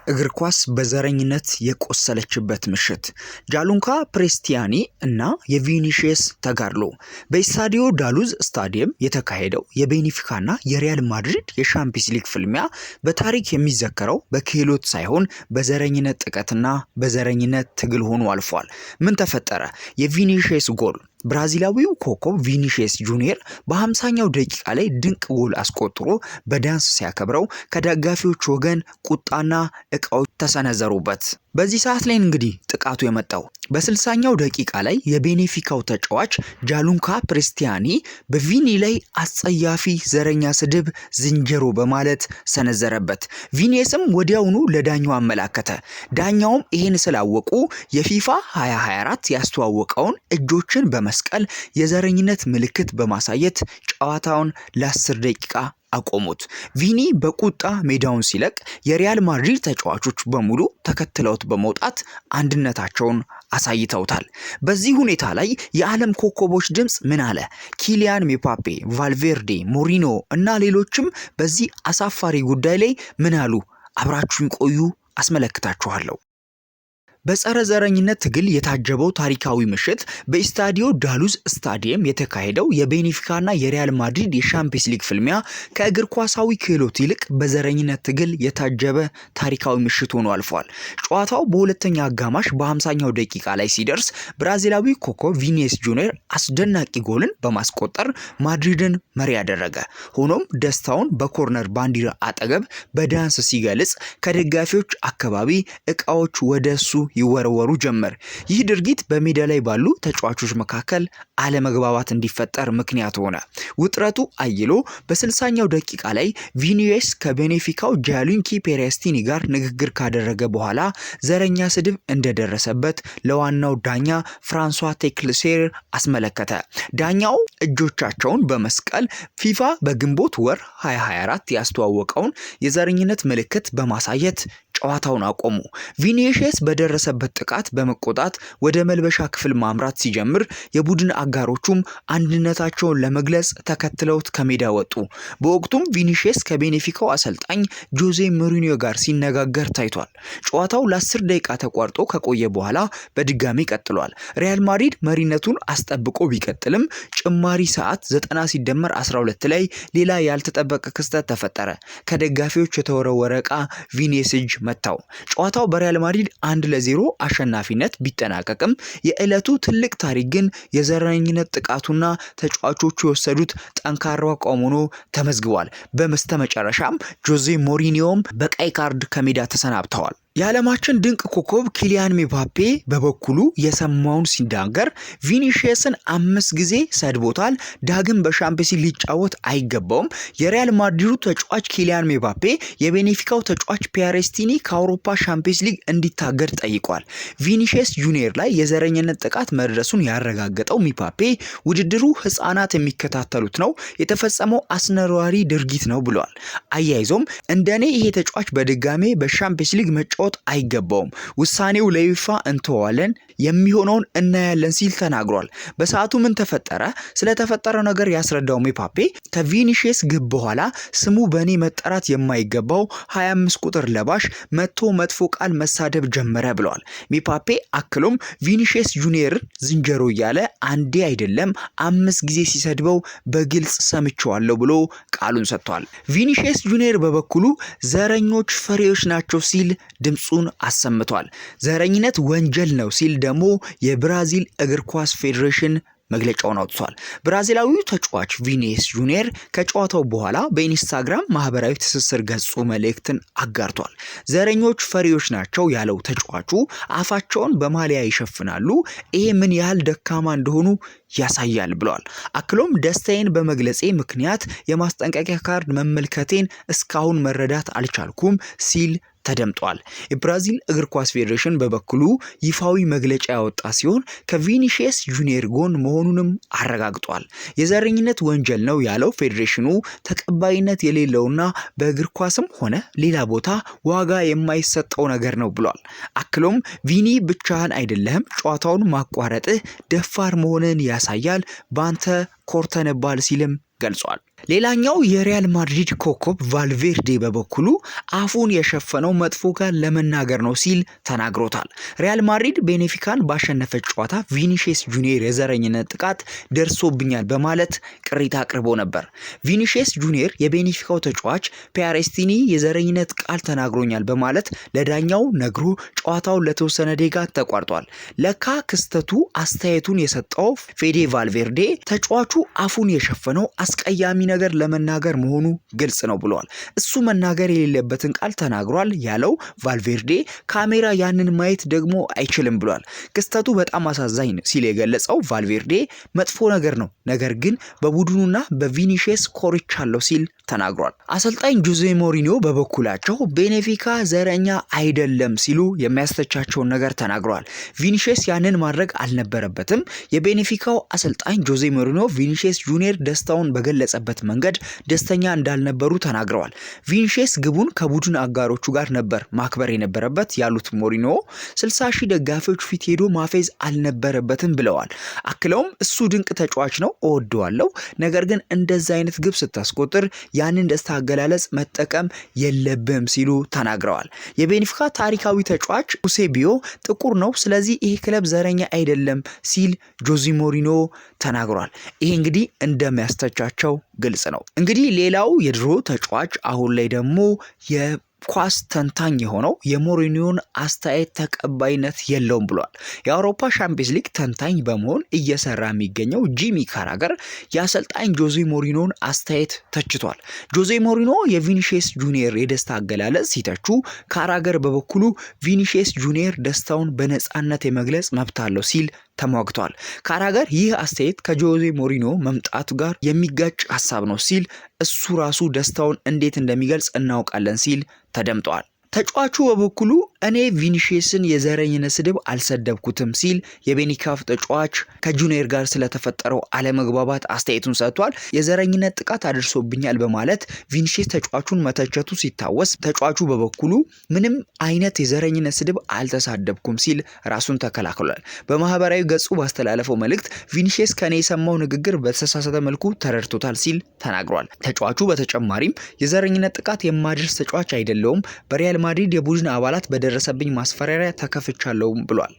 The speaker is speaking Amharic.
እግር ኳስ በዘረኝነት የቆሰለችበት ምሽት፣ ጃንሉካ ፕሬስቲያኒ እና የቪኒሺየስ ተጋድሎ። በኢስታዲዮ ዳሉዝ ስታዲየም የተካሄደው የቤኔፊካና የሪያል ማድሪድ የሻምፒየንስ ሊግ ፍልሚያ በታሪክ የሚዘከረው በክህሎት ሳይሆን በዘረኝነት ጥቃትና በዘረኝነት ትግል ሆኖ አልፏል። ምን ተፈጠረ? የቪኒሺየስ ጎል። ብራዚላዊው ኮከብ ቪኒሺየስ ጁኒየር በ50ኛው ደቂቃ ላይ ድንቅ ጎል አስቆጥሮ በዳንስ ሲያከብረው ከደጋፊዎች ወገን ቁጣና እቃዎች ተሰነዘሩበት። በዚህ ሰዓት ላይ እንግዲህ ጥቃቱ የመጣው በ60ኛው ደቂቃ ላይ የቤኔፊካው ተጫዋች ጃንሉካ ፕሬስቲያኒ በቪኒ ላይ አስጸያፊ ዘረኛ ስድብ ዝንጀሮ በማለት ሰነዘረበት። ቪኒስም ወዲያውኑ ለዳኛው አመላከተ። ዳኛውም ይሄን ስላወቁ የፊፋ 2024 ያስተዋወቀውን እጆችን በመስቀል የዘረኝነት ምልክት በማሳየት ጨዋታውን ለ10 ደቂቃ አቆሙት። ቪኒ በቁጣ ሜዳውን ሲለቅ የሪያል ማድሪድ ተጫዋቾች በሙሉ ተከትለውት በመውጣት አንድነታቸውን አሳይተውታል። በዚህ ሁኔታ ላይ የዓለም ኮከቦች ድምፅ ምን አለ? ኪሊያን ሜባፔ፣ ቫልቬርዴ፣ ሞሪኖ እና ሌሎችም በዚህ አሳፋሪ ጉዳይ ላይ ምን አሉ? አብራችሁን ቆዩ፣ አስመለክታችኋለሁ። በጸረ ዘረኝነት ትግል የታጀበው ታሪካዊ ምሽት። በኢስታዲዮ ዳሉዝ ስታዲየም የተካሄደው የቤኔፊካና የሪያል ማድሪድ የሻምፒየንስ ሊግ ፍልሚያ ከእግር ኳሳዊ ክህሎት ይልቅ በዘረኝነት ትግል የታጀበ ታሪካዊ ምሽት ሆኖ አልፏል። ጨዋታው በሁለተኛ አጋማሽ በ50ኛው ደቂቃ ላይ ሲደርስ ብራዚላዊ ኮከብ ቪኒሲየስ ጁኒየር አስደናቂ ጎልን በማስቆጠር ማድሪድን መሪ ያደረገ። ሆኖም ደስታውን በኮርነር ባንዲራ አጠገብ በዳንስ ሲገልጽ ከደጋፊዎች አካባቢ እቃዎች ወደ እሱ ይወረወሩ ጀመር። ይህ ድርጊት በሜዳ ላይ ባሉ ተጫዋቾች መካከል አለመግባባት እንዲፈጠር ምክንያት ሆነ። ውጥረቱ አይሎ በ60ኛው ደቂቃ ላይ ቪኒሲየስ ከቤኔፊካው ጃንሉካ ፔሬስቲኒ ጋር ንግግር ካደረገ በኋላ ዘረኛ ስድብ እንደደረሰበት ለዋናው ዳኛ ፍራንሷ ቴክልሴር አስመለከተ። ዳኛው እጆቻቸውን በመስቀል ፊፋ በግንቦት ወር 2024 ያስተዋወቀውን የዘረኝነት ምልክት በማሳየት ጨዋታውን አቆሙ። ቪኒሺየስ በደረሰበት ጥቃት በመቆጣት ወደ መልበሻ ክፍል ማምራት ሲጀምር የቡድን አጋሮቹም አንድነታቸውን ለመግለጽ ተከትለውት ከሜዳ ወጡ። በወቅቱም ቪኒሺየስ ከቤኔፊካው አሰልጣኝ ጆዜ ሞሪኒዮ ጋር ሲነጋገር ታይቷል። ጨዋታው ለ10 ደቂቃ ተቋርጦ ከቆየ በኋላ በድጋሚ ቀጥሏል። ሪያል ማድሪድ መሪነቱን አስጠብቆ ቢቀጥልም ጭማሪ ሰዓት 90 ሲደመር 12 ላይ ሌላ ያልተጠበቀ ክስተት ተፈጠረ። ከደጋፊዎች የተወረወረ ዕቃ ቪኒሲየስ እጅ መታው። ጨዋታው በሪያል ማድሪድ 1-0 አሸናፊነት ቢጠናቀቅም የዕለቱ ትልቅ ታሪክ ግን የዘረኝነት ጥቃቱና ተጫዋቾቹ የወሰዱት ጠንካራ አቋም ሆኖ ተመዝግቧል። በመስተመጨረሻም ጆዜ ሞሪኒዮም በቀይ ካርድ ከሜዳ ተሰናብተዋል። የዓለማችን ድንቅ ኮከብ ኪሊያን ሜባፔ በበኩሉ የሰማውን ሲናገር ቪኒሺየስን 5 ጊዜ ሰድቦታል። ዳግም በሻምፒየንስ ሊግ ሊጫወት አይገባውም። የሪያል ማድሪዱ ተጫዋች ኪሊያን ሜባፔ የቤኔፊካው ተጫዋች ፒያሬስቲኒ ከአውሮፓ ሻምፒየንስ ሊግ እንዲታገድ ጠይቋል። ቪኒሺየስ ጁኒየር ላይ የዘረኝነት ጥቃት መድረሱን ያረጋገጠው ሚባፔ ውድድሩ ሕፃናት የሚከታተሉት ነው፣ የተፈጸመው አስነዋሪ ድርጊት ነው ብሏል። አያይዞም እንደኔ ይሄ ተጫዋች በድጋሜ በሻምፒየንስ ሊግ መጫወት አይገባውም። ውሳኔው ለዩፋ እንተዋለን፣ የሚሆነውን እናያለን ሲል ተናግሯል። በሰዓቱ ምን ተፈጠረ? ስለተፈጠረው ነገር ያስረዳው ሜባፔ ከቪኒሺየስ ግብ በኋላ ስሙ በእኔ መጠራት የማይገባው 25 ቁጥር ለባሽ መጥቶ መጥፎ ቃል መሳደብ ጀመረ ብለዋል። ሜባፔ አክሎም ቪኒሺየስ ጁኒየር ዝንጀሮ እያለ አንዴ አይደለም 5 ጊዜ ሲሰድበው በግልጽ ሰምቼዋለሁ ብሎ ቃሉን ሰጥቷል። ቪኒሺየስ ጁኒየር በበኩሉ ዘረኞች ፈሪዎች ናቸው ሲል ድምፁን አሰምቷል። ዘረኝነት ወንጀል ነው ሲል ደግሞ የብራዚል እግር ኳስ ፌዴሬሽን መግለጫውን አውጥቷል። ብራዚላዊው ተጫዋች ቪኒሲየስ ጁኒየር ከጨዋታው በኋላ በኢንስታግራም ማህበራዊ ትስስር ገጹ መልእክትን አጋርቷል። ዘረኞች ፈሪዎች ናቸው ያለው ተጫዋቹ አፋቸውን በማሊያ ይሸፍናሉ፣ ይሄ ምን ያህል ደካማ እንደሆኑ ያሳያል ብለዋል። አክሎም ደስታዬን በመግለጼ ምክንያት የማስጠንቀቂያ ካርድ መመልከቴን እስካሁን መረዳት አልቻልኩም ሲል ተደምጧል። የብራዚል እግር ኳስ ፌዴሬሽን በበኩሉ ይፋዊ መግለጫ ያወጣ ሲሆን ከቪኒሺየስ ጁኒየር ጎን መሆኑንም አረጋግጧል። የዘረኝነት ወንጀል ነው ያለው ፌዴሬሽኑ ተቀባይነት የሌለውና በእግር ኳስም ሆነ ሌላ ቦታ ዋጋ የማይሰጠው ነገር ነው ብሏል። አክሎም ቪኒ ብቻህን አይደለህም፣ ጨዋታውን ማቋረጥህ ደፋር መሆንን ያሳያል፣ በአንተ ኮርተንባል ሲልም ገልጿል። ሌላኛው የሪያል ማድሪድ ኮከብ ቫልቬርዴ በበኩሉ አፉን የሸፈነው መጥፎ ቃል ለመናገር ነው ሲል ተናግሮታል። ሪያል ማድሪድ ቤኔፊካን ባሸነፈች ጨዋታ ቪኒሺየስ ጁኒየር የዘረኝነት ጥቃት ደርሶብኛል በማለት ቅሬታ አቅርቦ ነበር። ቪኒሺየስ ጁኒየር የቤኔፊካው ተጫዋች ፒያሬስቲኒ የዘረኝነት ቃል ተናግሮኛል በማለት ለዳኛው ነግሮ ጨዋታውን ለተወሰነ ደቂቃ ተቋርጧል። ለካ ክስተቱ አስተያየቱን የሰጠው ፌዴ ቫልቬርዴ ተጫዋቹ አፉን የሸፈነው አስቀያሚ ነገር ለመናገር መሆኑ ግልጽ ነው ብለዋል። እሱ መናገር የሌለበትን ቃል ተናግሯል ያለው ቫልቬርዴ ካሜራ ያንን ማየት ደግሞ አይችልም ብሏል። ክስተቱ በጣም አሳዛኝ ነው ሲል የገለጸው ቫልቬርዴ መጥፎ ነገር ነው፣ ነገር ግን በቡድኑና በቪኒሺየስ ኮርቻለሁ ሲል ተናግሯል። አሰልጣኝ ጆዜ ሞሪኒዮ በበኩላቸው ቤኔፊካ ዘረኛ አይደለም ሲሉ የሚያስተቻቸውን ነገር ተናግረዋል። ቪኒሺየስ ያንን ማድረግ አልነበረበትም። የቤኔፊካው አሰልጣኝ ጆዜ ሞሪኒዮ ቪኒሺየስ ጁኒየር ደስታውን በገለጸበት መንገድ ደስተኛ እንዳልነበሩ ተናግረዋል። ቪኒሺየስ ግቡን ከቡድን አጋሮቹ ጋር ነበር ማክበር የነበረበት ያሉት ሞሪኒዮ 60 ሺህ ደጋፊዎች ፊት ሄዶ ማፌዝ አልነበረበትም ብለዋል። አክለውም እሱ ድንቅ ተጫዋች ነው፣ እወደዋለሁ። ነገር ግን እንደዛ አይነት ግብ ስታስቆጥር ያንን ደስታ አገላለጽ መጠቀም የለብም ሲሉ ተናግረዋል። የቤኔፊካ ታሪካዊ ተጫዋች ዩሴቢዮ ጥቁር ነው፣ ስለዚህ ይሄ ክለብ ዘረኛ አይደለም ሲል ጆዜ ሞሪኒዮ ተናግሯል። ይሄ እንግዲህ እንደሚያስተቻቸው ግልጽ ነው። እንግዲህ ሌላው የድሮ ተጫዋች አሁን ላይ ደግሞ የኳስ ተንታኝ የሆነው የሞሪኒዮን አስተያየት ተቀባይነት የለውም ብሏል። የአውሮፓ ሻምፒየንስ ሊግ ተንታኝ በመሆን እየሰራ የሚገኘው ጂሚ ካራገር የአሰልጣኝ ጆዜ ሞሪኒዮን አስተያየት ተችቷል። ጆዜ ሞሪኒዮ የቪኒሺየስ ጁኒየር የደስታ አገላለጽ ሲተቹ፣ ካራገር በበኩሉ ቪኒሺየስ ጁኒየር ደስታውን በነፃነት የመግለጽ መብት አለው ሲል ተሟግቷል። ካራገር ይህ አስተያየት ከጆዜ ሞሪኒዮ መምጣቱ ጋር የሚጋጭ ሀሳብ ነው ሲል እሱ ራሱ ደስታውን እንዴት እንደሚገልጽ እናውቃለን ሲል ተደምጠዋል። ተጫዋቹ በበኩሉ እኔ ቪኒሺየስን የዘረኝነት ስድብ አልሰደብኩትም ሲል የቤኒካፍ ተጫዋች ከጁኒየር ጋር ስለተፈጠረው አለመግባባት አስተያየቱን ሰጥቷል። የዘረኝነት ጥቃት አድርሶብኛል በማለት ቪኒሺየስ ተጫዋቹን መተቸቱ ሲታወስ፣ ተጫዋቹ በበኩሉ ምንም አይነት የዘረኝነት ስድብ አልተሳደብኩም ሲል ራሱን ተከላክሏል። በማህበራዊ ገጹ ባስተላለፈው መልእክት ቪኒሺየስ ከኔ የሰማው ንግግር በተሳሳተ መልኩ ተረድቶታል ሲል ተናግሯል። ተጫዋቹ በተጨማሪም የዘረኝነት ጥቃት የማደርስ ተጫዋች አይደለሁም፣ በሪያል ማድሪድ የቡድን አባላት በደረሰብኝ ማስፈራሪያ ተከፍቻለሁም ብሏል።